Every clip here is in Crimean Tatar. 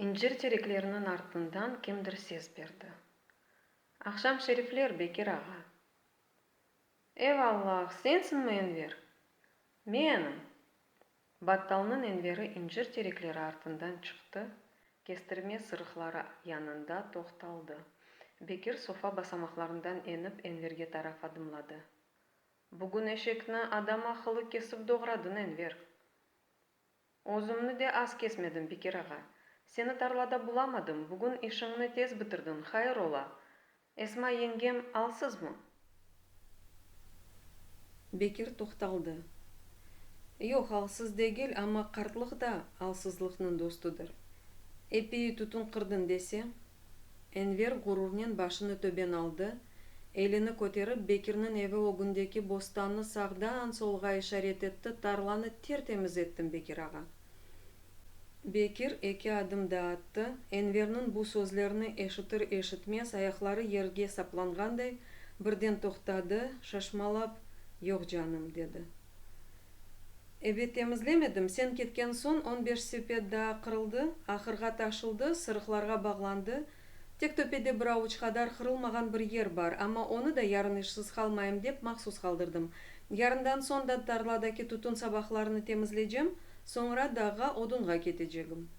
İncir terekleriniñ artından kimdir ses berdi. Aqşam şerifler, Bekir ağa! Evallah, sensiñmi Enver? Menim! Battalnıñ Enveri incir terekleri artından çıqtı, kestirme sırıqları yanında toqtaldı. Bekir sofa basamaqlarından enip Enverge taraf adımladı. Bugün eşekni adam aqılı kesip doğradıñ, Enver. Özümni de az kesmedim, Bekir ağa. Seni tarlada bulamadım, bugün işiñni tez bitirdiñ, hayır ola. Esma yengem alsızmı? Bekir toqtaldı. Yoq, alsız degil, amma qartlıq da alsızlıqnıñ dostudır. Epeyi tütün qırdıñ dese? Enver ğururnen başını töben aldı, elini köterip, Bekirniñ evi ögündeki bostannı sağdan solğa işaret etti, Tarlanı ter-temiz ettim, Bekir ağa. Bekir eki adım daa attı, Enverniñ bu sözlerini eşitir-eşitmez ayaqları yerge saplanğanday, birden toqtadı, şaşmalap, Yoq, canım, dedi. Ebet, temizlemedim, sen ketken soñ on beş sepet daa qırıldı, ahırğa taşıldı, sırıqlarğa bağlandı, tek töpede bir avuç qadar qırılmağan bir yer bar, amma onı da yarın işsiz qalmayım dep mahsus qaldırdım. Yarından soñ da tarladaki tütün sabaqlarını temizlecem, soñra dağğa odunğa ketecegim.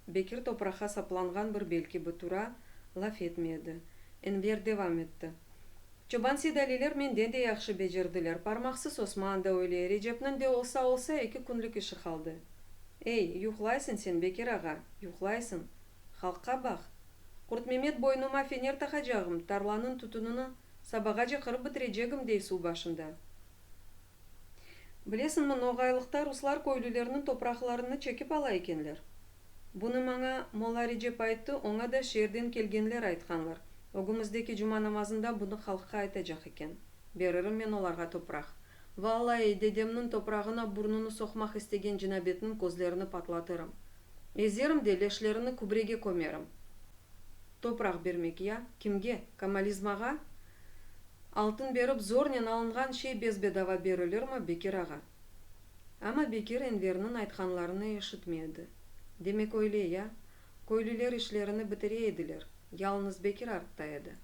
Bekir topraqqa saplanğan bir bel kibi tura, laf etmedi. Enver devam etti. Çoban Seydaliler menden de yahşı becerdiler, parmaqsız Osman da öyle, Recepniñ de olsa-olsa eki künlük işi qaldı. Ey, yuqlaysıñ sen, Bekir ağa, yuqlaysıñ. Halqqa baq. Qurtmemet boynuma fener taqacağım, tarlanıñ tütünini sabağace qırıp bitirecegim, dey suv başında. Bilesiñmi, noğaylıqta ruslar köylülerniñ topraqlarını çekip ala ekenler. Bunı maña Molla Recep ayttı, oña da şeerden kelgenler aytqanlar. Ögümizdeki cuma namazında bunı halqqa aytacaq eken. Beririm men olarğa topraq. Vallai, dedemniñ toprağına burnunı soqmaq istegen cinabetniñ közlerini patlatırım. Ezerim de leşlerini kübrege kömerim. Topraq bermek ya? Kimge? Komalizmağa? Altın berip zornen alınğan şey bes-bedava berilirmi, Bekir ağa? Amma Bekir Enverniñ aytqanlarını eşitmedi. Demek öyle ya? Köylüler işlerini bitire ediler, yalıñız Bekir artta edi.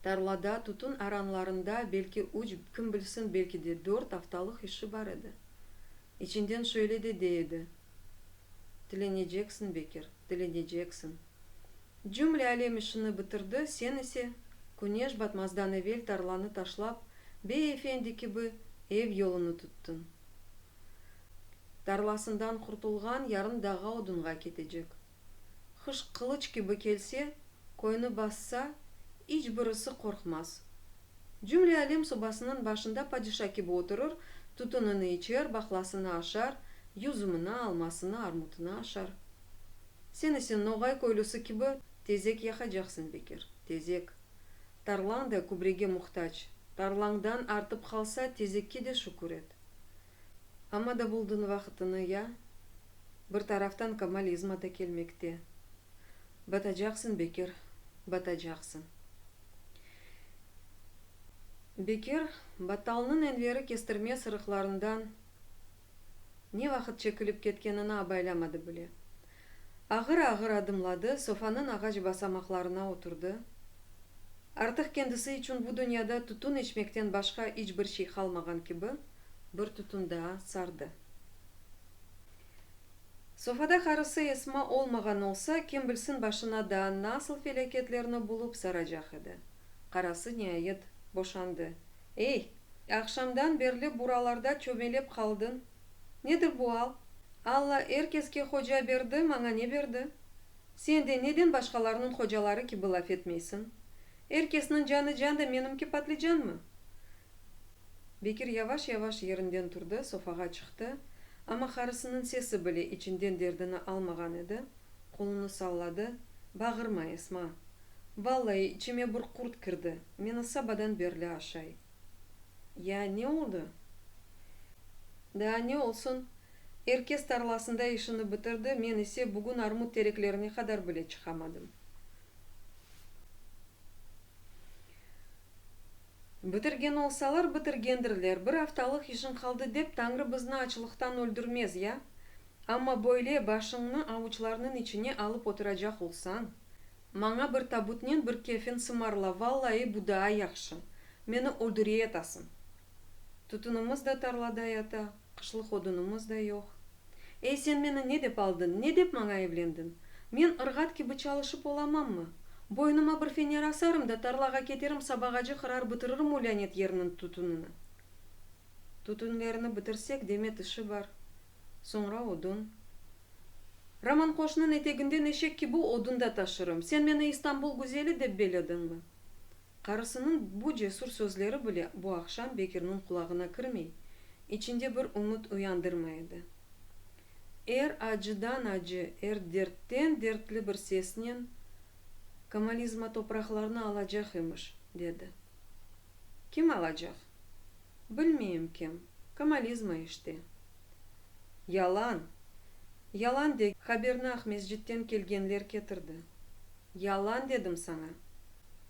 Tarlada, tütün aranlarında belki üç, kim bilsin, belki de dört aftalıq işi bar edi. İçinden şöyle de dey edi, Tileneceksiñ, Bekir, tileneceksiñ. Cümle alem işini bitirdi, sen ise, küneş batmazdan evel tarlanı taşlap, bey efendi kibi ev yolunı tuttıñ. Tarlasından qurtulğan yarın dağğa odunğa ketecek. Qış qılıç kibi kelse, köyni bassa, iç birisi qorqmaz. Cümle alem sobasınıñ başında padişa kibi oturır, tütünini içer, baqlasını aşar, yüzümini, almasını, armutını aşar. Sen ise noğay köylüsi kibi tezek yaqacaqsıñ, Bekir, tezek. Tarlañ da kübrege muhtac. Tarlañdan artıp qalsa, tezekke de şükür et. Amma da buldıñ vaqıtını ya? Bir taraftan komalizma da kelmekte. Batacaqsıñ, Bekir, batacaqsıñ. Bekir, battalnıñ Enveri kestirme sırıqlarından ne vaqıt çekilip ketkenini abaylamadı bile. Ağır-ağır adımladı, sofanıñ ağaç basamaqlarına oturdı. Artıq kendisi içün bu dünyada tütün içmekten başqa iç bir şey qalmağan kibi, bir tütün daa sardı. Sofada qarısı Esma olmağan olsa, kim bilsin başına daa nasıl felâketlerni bulup saracaq edi. Qarası, niayet, boşandı. Ey, aqşamdan berli buralarda çömelep qaldıñ. Nedir bu al? Alla er keske hoca berdi, maña ne berdi? Sen de neden başqalarnıñ hocaları kibi laf etmeysiñ? Er kesniñ canı can da menimki patlicanmı? Bekir yavaş-yavaş yerinden turdı, sofağa çıqtı, amma qarısınıñ sesi bile içinden derdini almağan edi, qolunı salladı, Bağırma, Esma! Vallai, içime bir qurt kirdi, meni sabadan berli aşay. Ya ne oldı? Daa ne olsun? Er kes tarlasında işini bitirdi, men ise bugün armut tereklerine qadar bile çıqamadım. Bitirgen olsalar, bitirgendirler, bir aftalıq işiñ qaldı dep, Tañrı bizni açlıqtan öldürmez, ya? Amma böyle başıñnı avuçlarnıñ içine alıp oturacaq olsañ, maña bir tabutnen bir kefen sımarla, vallai bu daa yahşı, meni öldüreyatasıñ. Tütünimiz da tarlada yata, qışlıq odunımız da yoq. Ey, sen meni ne dep aldıñ, ne dep maña evlendiñ? Men ırğat kibi çalışıp olamammı? Boynuma bir fener asarım da tarlağa keterim, sabağace qırar bitiririm o lânet yerniñ tütünini. Tütünlerini bitirsek, demet işi bar. Soñra odun. Romanqoşnıñ eteginden eşek kibi odun da taşırım. Sen meni İstanbul güzeli dep belediñmi? Qarısınıñ bu cesur sözleri bile bu aqşam Bekirniñ qulağına kirmey, içinde bir ümüt uyandırmay edi. Er acıdan-acı, er dertten-dertli bir sesnen, Komalizma topraqlarnı alacaq emiş, dedi. Kim alacaq? Bilmeyim kim, komalizma işte. Yalan! Yalan de, haberni Aqmescitten kelgenler ketirdi. Yalan dedim saña!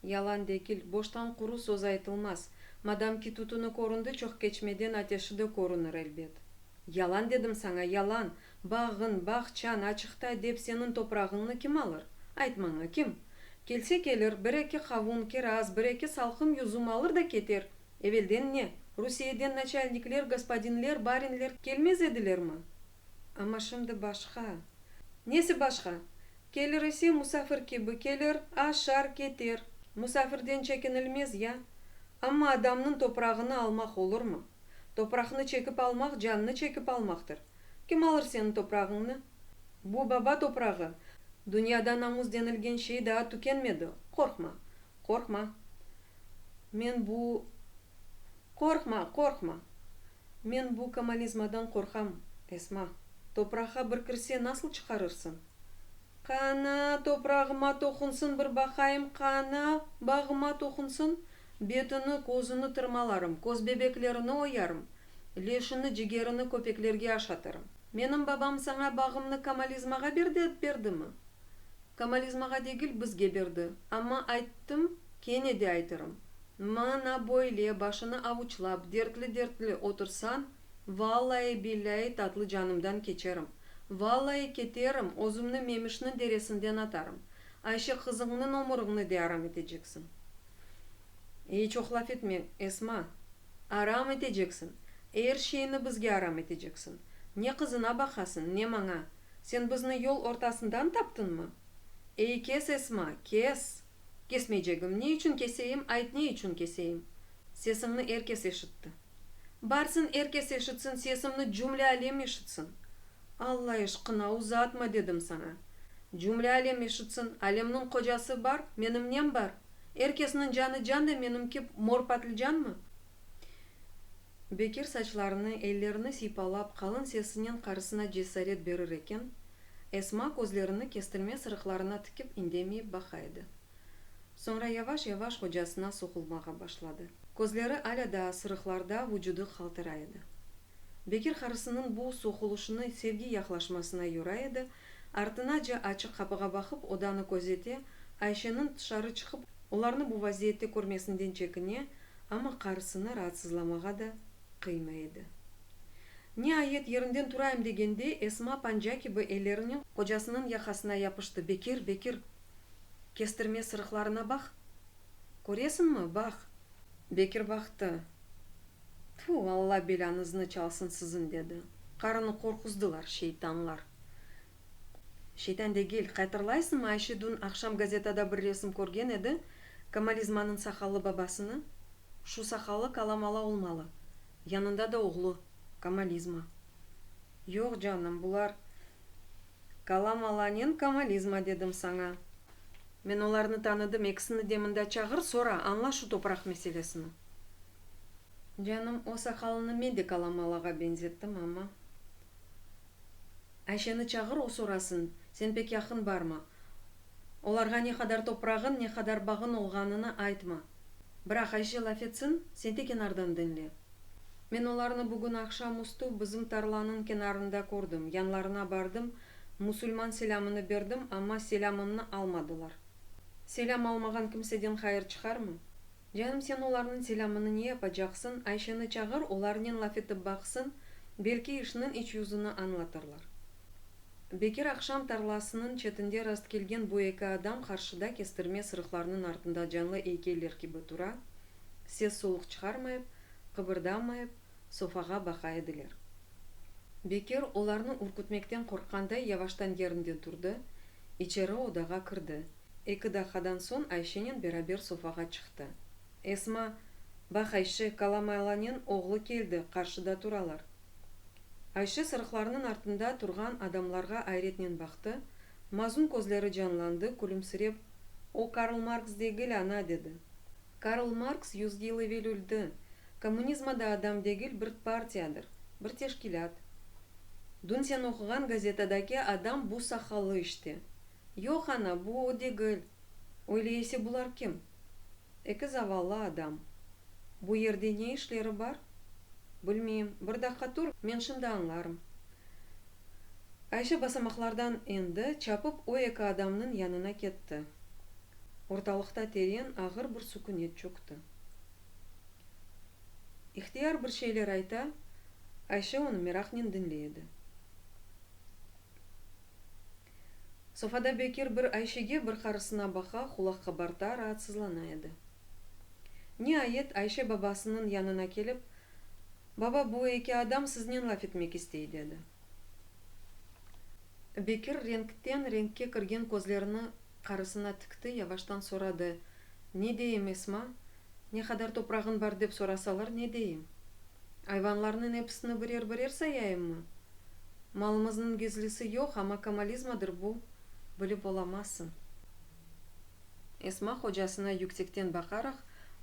Yalan degil, boştan quru söz aytılmaz. Madamki tütüni köründi, çoq keçmeden ateşi de körünir elbet. Yalan dedim saña, yalan! Bağıñ, bağçañ açıqta dep seniñ toprağıñnı kim alır? Ayt maña, kim? Kelse kelir, bir-eki qavun, kiraz, bir-eki salqım yüzüm alır da keter. Evelden ne, Rusiyeden naçalnikler, gospodinler, barinler kelmez edilermi? Amma şimdi başqa. Nesi başqa? Kelir ise musafir kibi kelir, aşar, keter. Musafirden çekinilmez ya. Amma adamnıñ toprağını almaq olurmı? Topraqnı çekip almaq cannı çekip almaqtır. Kim alır seniñ toprağıñnı? Bu baba toprağı. Dünyada namus denilgen şey daa tükenmedi. Qorqma, qorqma. Men bu. Qorqma, qorqma. Men bu komalizmadan qorqam, Esma. Topraqqa bir kirse nasıl çıqarırsıñ? Qana, toprağıma toqunsın bir baqayım, qana, bağıma toqunsın, betini, közüni tırmalarım, közbebeklerini oyarım, leşini, cigerini köpeklerge aşatırım. Menim babam saña bağımnı komalizmağa berdimi? Komalizmağa degil, bizge berdi. Amma ayttım, kene de aytırım. Mana böyle başını avuçlap, dertli-dertli otursañ, Vallai-billâi tatlı canımdan keçerim. Vallai keterim, özümni Memişniñ deresinden atarım. Ayşe qızıñnıñ ömüriñni de aram eteceksiñ. Ey, çoq laf etme, Esma. Aram eteceksiñ. Er şeyni bizge aram eteceksiñ. Ne qızına baqasıñ, ne maña. Sen bizni yol ortasından taptıñmı? Ey, kes, Esma, kes! Kesmeycegim. Ne içün keseyim, ayt, ne içün keseyim? Sesiñni er kes eşitti. Barsın, er kes eşitsin, sesimni cümle alem eşitsin. Alla eşqına, uzatma, dedim saña. Cümle alem eşitsin, alemniñ qocası bar, menim nem bar? Er kesniñ canı can da menimki mor patlıcanmı? Bekir saçlarını, ellerini siypalap, qalın sesinen qarısına cesaret berir eken, Esma közlerini kestirme sırıqlarına tikip indemeyip baqa edi. Soñra yavaş-yavaş hocasına soqulmağa başladı. Közleri alâ daa sırıqlarda, vucudı qaltıray edi. Bekir qarısınıñ bu soqulışını sevgi yaqlaşmasına yora edi, artınaca açıq qapığa baqıp odanı közete, Ayşeniñ tışarı çıqıp olarnı bu vaziyette körmesinden çekine, amma qarısını raatsızlamağa da qıymay edi. Niayet, yerinden turayım degende, Esma panca kibi ellerinen qocasınıñ yaqasına yapıştı, Bekir, Bekir! Kestirme sırıqlarına baq! Köresiñmi, baq! Bekir baqtı. Tfu, Alla belâñıznı çalsın siziñ, dedi. Qarını qorquzdılar, şeytanlar. Şeytan degil, qaytırlaysıñmı, Ayşe dün aqşam gazetada bir resim körgen edi, Komalizmanıñ saqallı babasını? Şu saqallı kala-mala olmalı. Yanında da oğlu, Komalizma. Yoq, canım, bular Kala-malanen komalizma dedim saña. Men olarnı tanıdım, ekisini de mında çağır, sora, añla şu topraq meselesini. Canım, o saqalını men de kala-malağa beñzettim, amma. Ayşeni çağır, o sorasın, sen pek yaqın barma. Olarğa ne qadar toprağın, ne qadar bağın olğanını aytma. Bıraq, Ayşe laf etsin, sen de kenardan diñle. Men olarnı bugün aqşam üstü bizim tarlanıñ kenarında kördim, yanlarına bardım, musulman selâmını berdim, amma selâmımnı almadılar. Selâm almağan kimseden hayır çıqarmı? Canım, sen olarnıñ selâmını ne yapacaqsıñ, Ayşeni çağır, olarnen laf etip baqsın, belki işniñ iç yüzüni añlatırlar. Bekir aqşam tarlasınıñ çetinde rastkelgen bu eki adam qarşıda kestirme sırıqlarnıñ artında canlı eykeller kibi tura, ses-soluq çıqarmayıp, qıbırdamayıp, sofağa baqa ediler. Bekir olarnı ürkütmekten qorqqanday yavaştan yerinden turdı, içeri odağa kirdi. Eki daqqadan soñ Ayşenen beraber sofağa çıqtı. Esma, Baq, Ayşe, Kalamaylanen oğlu keldi, qarşıda turalar. Ayşe sırıqlarnıñ artında turğan adamlarğa ayretnen baqtı, mazun közleri canlandı, külümsirep, O Karl Marks degil, ana, dedi. Karl Marks yuz yıl evel öldi. Kommunizma da adam degil, bir partiyadır, bir teşkilât. Dün sen oquğan gazetadaki adam bu saqallı işte. Yoq, ana, bu o degil. Öyle ise bular kim? Eki zavallı adam. Bu yerde ne işleri bar? Bilmeyim. Bir daqqa tur, men şimdi añlarım. Ayşe basamaqlardan endi, çapıp o eki adamnıñ yanına ketti. Ortalıqta teren, ağır bir sükünet çökti. İhtiyar bir şeyler ayta, Ayşe onı meraqnen diñley edi. Sofada Bekir bir Ayşege, bir qarısına baqa, qulaq qabarta, raatsızlana edi. Niayet, Ayşe babasınıñ yanına kelip, Baba, bu eki adam siznen laf etmek istey, dedi. Bekir renkten renkke kirgen közlerini qarısına tikti, yavaştan soradı, Ne deyim, Esma? Ne qadar toprağıñ bar dep sorasalar, ne deyim? Ayvanlarnıñ episini birer-birer sayayımmı? Malımıznıñ gizlisi yoq, amma komalizmadır bu, bilip olamazsıñ. Esma hocasına yüksekten baqaraq,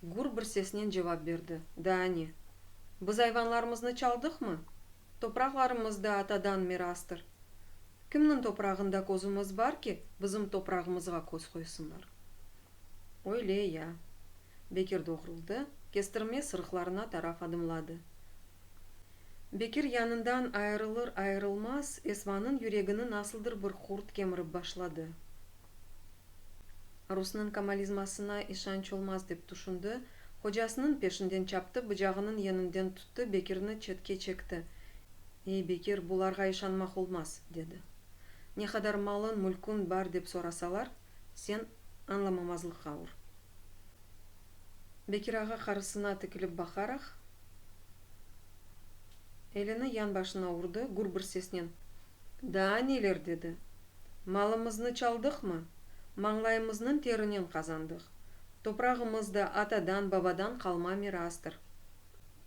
gür bir sesnen cevap berdi, Daa ne? Biz ayvanlarımıznı çaldıqmı? Topraqlarımız da atadan mirastır. Kimniñ toprağında közümiz bar ki, bizim toprağımızğa köz qoysınlar? Öyle ya. Bekir doğruldı, kestirme sırıqlarına taraf adımladı. Bekir yanından ayırılır-ayırılmaz, Esmanıñ yüregini nasıldır bir qurt kemirip başladı. Rusnıñ komalizmasına işanç olmaz dep tüşündi, hocasınıñ peşinden çaptı, bıcağınıñ yeninden tuttı, Bekirni çetke çekti. Ey, Bekir, bularğa işanmaq olmaz, dedi. Ne qadar malıñ, mülküñ bar dep sorasalar, sen añlamamazlıqqa ur. Bekir ağa qarısına tikilip baqaraq, elini yanbaşına urdı, gür bir sesnen, Daa neler dedi? Malımıznı çaldıqmı? Mañlayımıznıñ terinen qazandıq. Toprağımız da atadan, babadan qalma mirastır.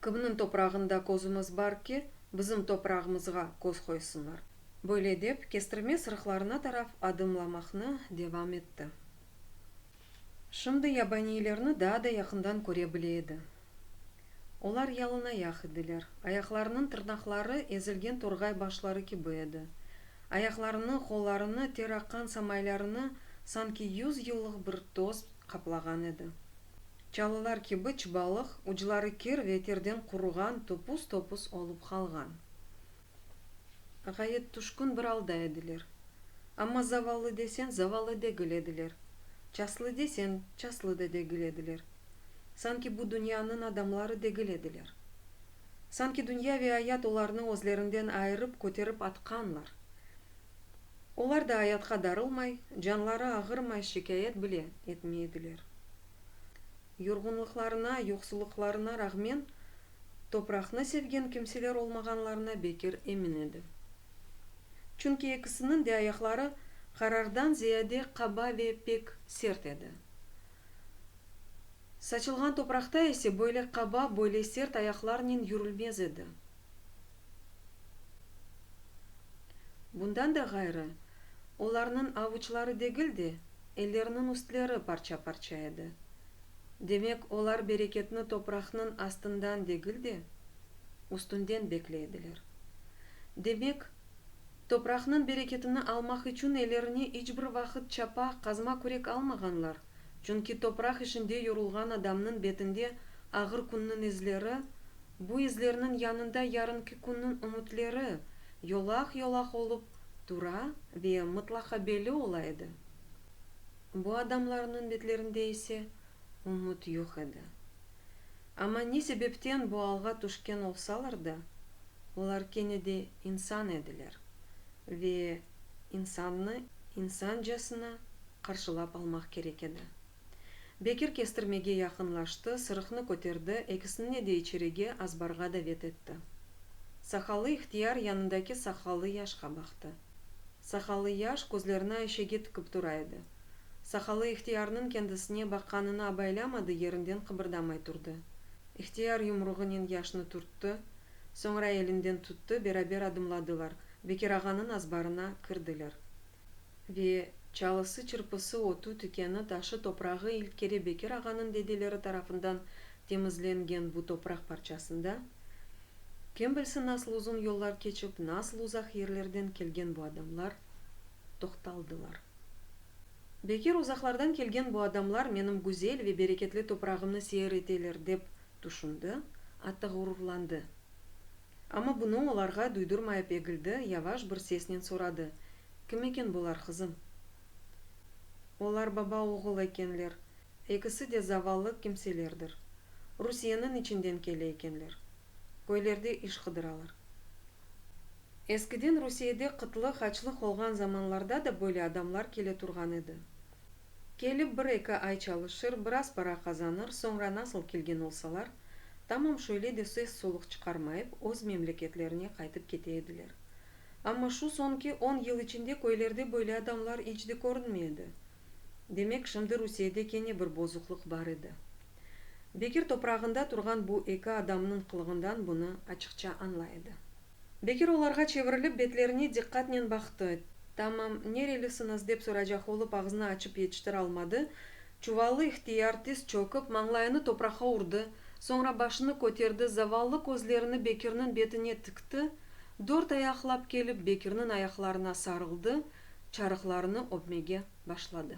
Kimniñ toprağında közümiz bar ki, bizim toprağımızğa köz qoysınlar? Böyle dep, kestirme sırıqlarına taraf adımlamaqnı devam etti. Şimdi yabaniylerni daa da yaqından köre bile edi. Olar yalınayaq ediler, ayaqlarınıñ tırnaqları ezilgen torğay başları kibi edi. Ayaqlarını, qollarını, ter aqqan samaylarını sanki yüz yıllıq bir toz qaplağan edi. Çalılar kibi çıbalıq, ucları kir ve terden quruğan topuz-topuz olıp qalğan. Ğayet tüşkün bir alda ediler. Amma zavallı deseñ, zavallı degil ediler. Çaslı deseñ, çaslı da degil ediler. Sanki bu dünyanıñ adamları degil ediler. Sanki dünya ve ayat olarnı özlerinden ayırıp, köterip atqanlar. Olar da ayatqa darılmay, canları ağırmay, şikâyet bile etmey ediler. Yorğunlıqlarına, yoqsullıqlarına rağmen, topraqnı sevgen kimseler olmağanlarına Bekir emin edi. Çünki ekisiniñ de ayaqları qarardan ziyade qaba ve pek sert edi. Saçılğan topraqta ise böyle qaba, böyle sert ayaqlarnen yürülmez edi. Bundan da ğayrı, olarnıñ avuçları degil de, elleriniñ üstleri parça-parça edi. Demek, olar bereketni topraqnıñ astından degil de, üstünden bekley ediler. Demek, topraqnıñ bereketini almaq içün ellerine iç bir vaqıt çapa, qazma-kürek almağanlar, çünki topraq işinde yorulğan adamnıñ betinde ağır künniñ izleri, bu izlerniñ yanında yarınki künniñ ümütleri yolaq-yolaq olıp tura ve mıtlaqa belli ola edi. Bu adamlarnıñ betlerinde ise ümüt yoq edi. Amma ne sebepten bu alğa tüşken olsalar da, olar kene de insan ediler ve. insannı insancasına qarşılap almaq kerek edi. Bekir kestirmege yaqınlaştı, sırıqnı köterdi, ekisini de içerige, azbarğa davet etti. Saqallı ihtiyar yanındaki saqallı yaşqa baqtı. Saqallı yaş közlerini Ayşege tikip tura edi. Saqallı ihtiyarnıñ kendisine baqqanını abaylamadı, yerinden qıbırdamay turdı. İhtiyar yumruğınen yaşnı türtti, soñra elinden tuttı, beraber adımladılar, Bekir ağanıñ azbarına kirdiler. Ve çalısı-çırpısı, otu-tükeni, taşı-toprağı ilk kere Bekir ağanıñ dedeleri tarafından temizlengen bu topraq parçasında, kim bilsin nasıl uzun yollar keçip, nasıl uzaq yerlerden kelgen bu adamlar toqtaldılar. Bekir uzaqlardan kelgen bu adamlar menim güzel ve bereketli toprağımnı seyir eteler dep tüşündi, atta ğururlandı. Amma bunı olarğa duydurmayıp egildi, yavaş bir sesnen soradı, Kim eken bular, qızım? Olar baba-oğul ekenler, ekisi de zavallı kimselerdir. Rusiyeniñ içinden kele ekenler. Köylerde iş qıdıralar. Eskiden Rusiyede qıtlıq, açlıq olğan zamanlarda da böyle adamlar kele turğan edi. Kelip bir-eki ay çalışır, biraz para qazanır, soñra nasıl kelgen olsalar, tamam şöyle de ses-soluq çıqarmayıp öz memleketlerine qaytıp kete ediler. Amma şu soñki on yıl içinde köylerde böyle adamlar iç de körünmey edi. Demek, şimdi Rusiyede kene bir bozuqlıq bar edi. Bekir toprağında turğan bu eki adamnıñ qılığından bunı açıqça añlay edi. Bekir olarğa çevirilip, betlerine diqqatnen baqtı. Tamam, nerelisiñiz, dep soracaq olıp ağzını açıp yetiştiralmadı, çuvallı ihtiyar tiz çökip, mañlayını topraqqa urdı, soñra başını köterdi, zavallı közlerini Bekirniñ betine tikti, dört ayaqlap kelip Bekirniñ ayaqlarına sarıldı, çarıqlarını öpmege başladı.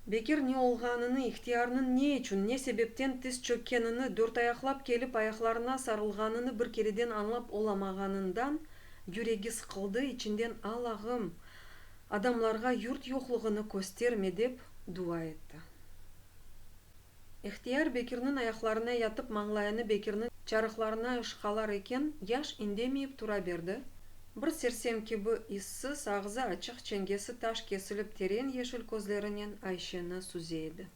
Bekir ne olğanını, ihtiyarnıñ ne içün, ne sebepten tiz çökkenini, dörtayaqlap kelip ayaqlarına sarılğanını bir kereden añlap olamağanından yüregi sıqıldı, içinden Allağım, adamlarğa yurt yoqluğını kösterme dep dua etti. İhtiyar Bekirniñ ayaqlarına yatıp mañlayını Bekirniñ çarıqlarına ışqalar eken, yaş indemeyip tura berdi, bir sersem kibi issiz, ağzı açıq, çengesi taş kesilip teren yeşil közlerinen Ayşeni süze edi.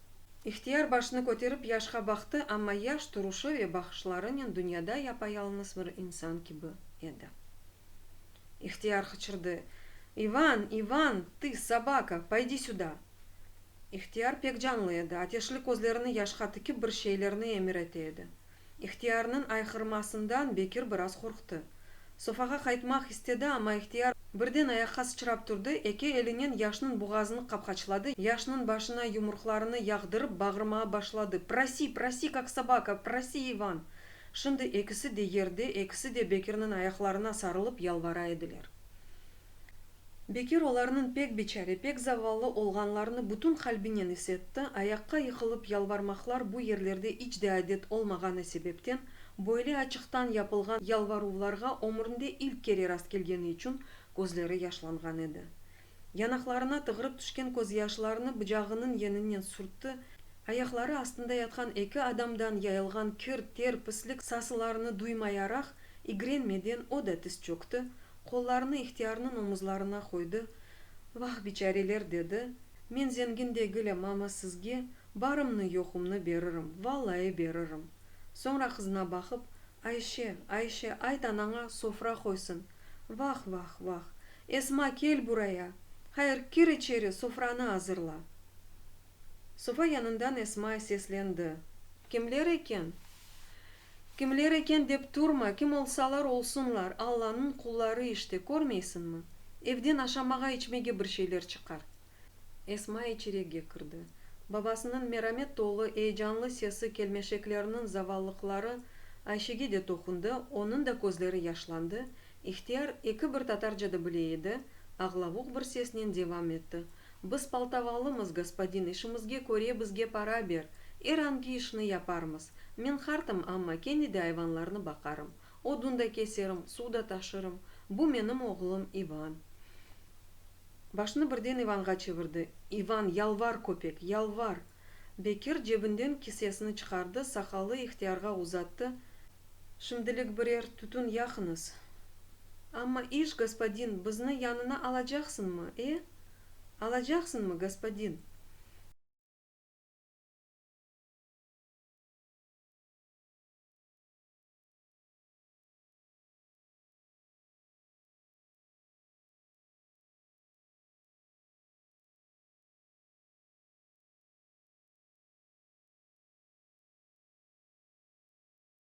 İhtiyar başını köterip yaşqa baqtı, amma yaş turuşı ve baqışlarınen dünyada yapayalnız bir insan kibi edi. İhtiyar qıçırdı, İvan, İvan, tı, sobaka, poydi süda! İhtiyar pek canlı edi, ateşli közlerini yaşqa tikip bir şeylerni emir ete edi. İhtiyarnıñ ayqırmasından Bekir biraz qorqtı. Sofağa qaytmaq istedi, amma ihtiyar birden ayaqqa sıçrap turdı, eki elinen yaşnıñ boğazını qapqaçladı, yaşnıñ başına yumruqlarını yağdırıp bağırmağa başladı, Prosi, prosi, kak sobaka, prosi, İvan! Şimdi ekisi de yerde, ekisi de Bekirniñ ayaqlarına sarılıp yalvara ediler. Bekir olarnıñ pek biçare, pek zavallı olğanlarını bütün qalbinen is etti, ayaqqa yıqılıp yalvarmaqlar bu yerlerde iç de adet olmağanı sebepten, böyle açıqtan yapılğan yalvaruvlarğa ömründe ilk kere rastkelgeni içün közleri yaşlanğan edi. Yanaqlarına tığırıp tüşken közyaşlarını bıcağınıñ yeninen sürtti, ayaqları astında yatqan eki adamdan yayılğan kir, ter, pislik sasılarını duymayaraq, igrenmeden o da tiz çökti, qollarını ihtiyarnıñ omuzlarına qoydı, Vah, biçareler, dedi, men zengin degilim, amma sizge barımnı-yoqumnı beririm, vallayı beririm. Soñra qızına baqıp, Ayşe, Ayşe, ayt anaña sofra qoysın. Vah, vah, vah! Esma, kel buraya! Hayır, kir içeri, sofranı azırla! Sofa yanından Esma seslendi. Kimler eken? Kimler eken dep turma, kim olsalar olsunlar, Allanıñ qulları işte, körmeysiñmi? Evden aşamağa-içmege bir şeyler çıqar. Esma içerege kirdi. Babasınıñ meramet tolu, eyecanlı sesi kelmeşeklerniñ zavallıqları Ayşege de toqundı, onıñ da közleri yaşlandı, ihtiyar eki bir tatarca da bile edi, ağlavuq bir sesnen devam etti, Biz poltavalımız, gospodin, işimizge köre bizge para ber, er angi işni yaparmız. Men qartım, amma kene de ayvanlarnı baqarım. Odun da keserim, suv da taşırım. Bu menim oğlum İvan. Başını birden İvanğa çevirdi. İvan, yalvar, köpek, yalvar! Bekir cebinden kisesini çıqardı, saqallı ihtiyarğa uzattı, Şimdilik birer tütün yaqıñız. Amma iş, gospodin, bizni yanıña alacaqsıñmı, e? Alacaqsıñmı, gospodin?